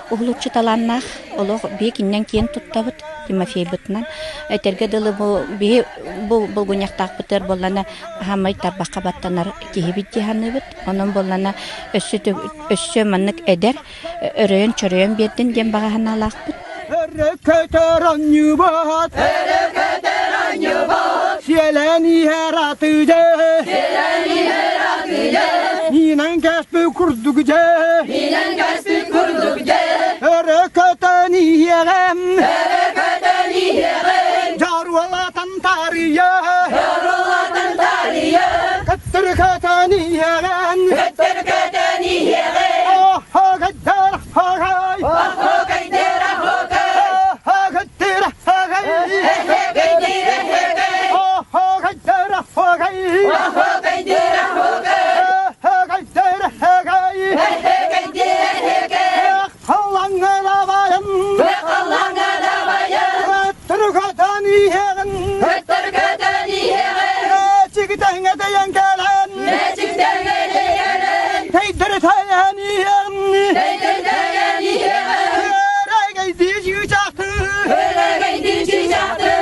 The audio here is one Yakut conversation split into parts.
Уһулуччу талааннаах олох биһи кининэн киэн туттабыт Тимофейбытынан. Этэргэ дылы бу биһи бу булгунньахтаахпытыгар буоллана хаамай тарбахха баттанар киһибит дии саныыбыт. Онон буоллана өссө өссө маннык эдэр өрөйөн-чөрөйөн биэрдин диэн баҕа санаалаахпыт. Өрө көтөр онньубат, Өрө көтөр онньубат, Сиэлэн иһэр атыдьа, Сиэлэн иһэр атыдьа, Нинан кэспит курдук дьэ, Нинан кэспит курдук дьэ, Өрө көтөн иһиэҕим, Өрө көтөн иһиэҕим, Дьоруолатан таарыйа, Дьоруолатан таарыйа, Көттөр көтөн иһиэҕин, Көттөр көтөн иһиэҕим, Оһо көттөр хагай, Оһо көттөр хагай, Оһо көттөр хагай, Эһэ көттөр Оһо көттөр хагай, Оһо көттөр хагай, Оһо көттөр хагай, Эһэ көттөр хагай, Халлаҥҥа Халлаҥҥа дабайан, Көттөр көтөн иһэҕин, Көттөр көтөн иһэҕин, Мэчигитэҥҥэ тэйэн кэлэн, Мэчиктэҥҥэ тэйэн, Тэйдэр тэйэн иһэҕин, Тэйдэр тэйэн иһэҕин, Күөрэгэйдии чыычаахтыы, Күөрэгэйдии чыычаахтыы,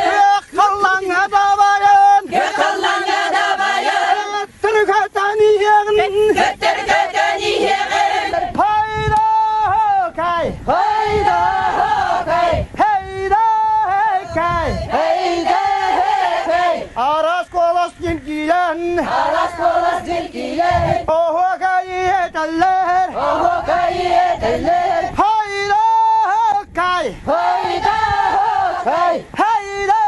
Халлаҥҥа дабайан, Халлаҥҥа дабайан, Көттөр көтөн иһэҕин, Көттөр көтөн иһэҕин, Хайда кай, Хайда кай, Хайда кай, Хайда кай, Арас колос нилгилен, Арас колос нилгилен, Оһуокай этэллэр, Оһуокай этэллэр, Хайда кай, Хайда кай, Хайда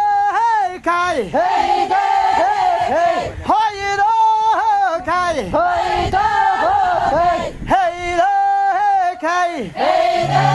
кай, Хайда кай, Хайда кай, Хайда кай, Хайда кай. Хайда.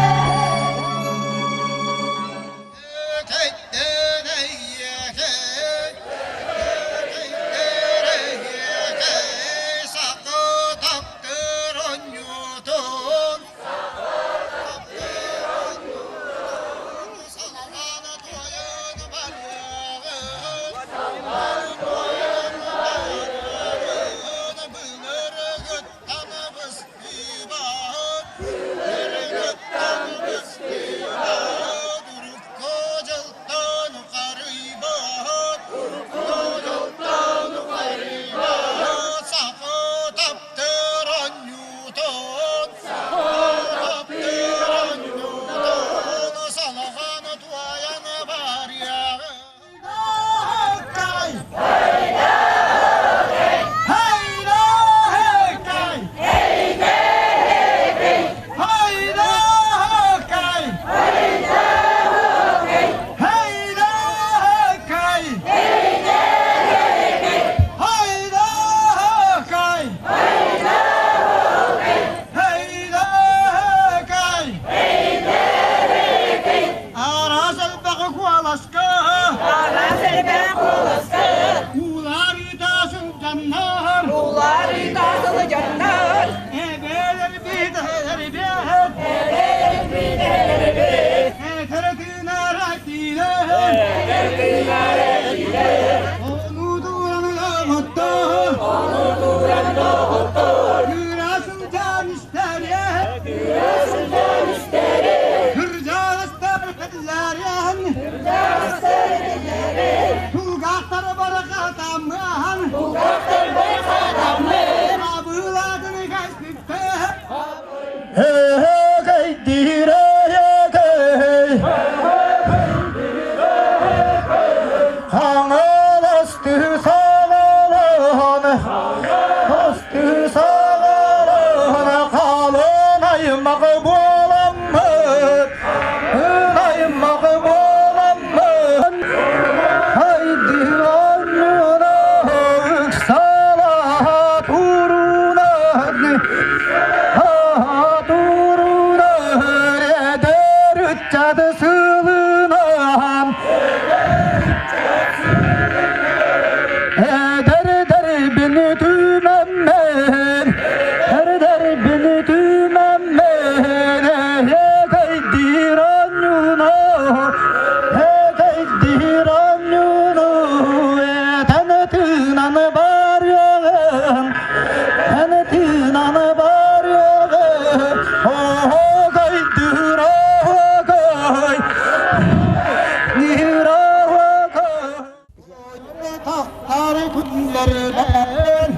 тахсар күннэринэн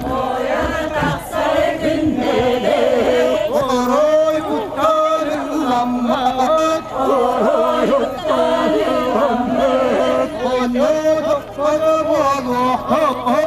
Тахсар күннэринэн Орой уттарыламмат Орой уттарыламмат Онно тохтор буолуохтун.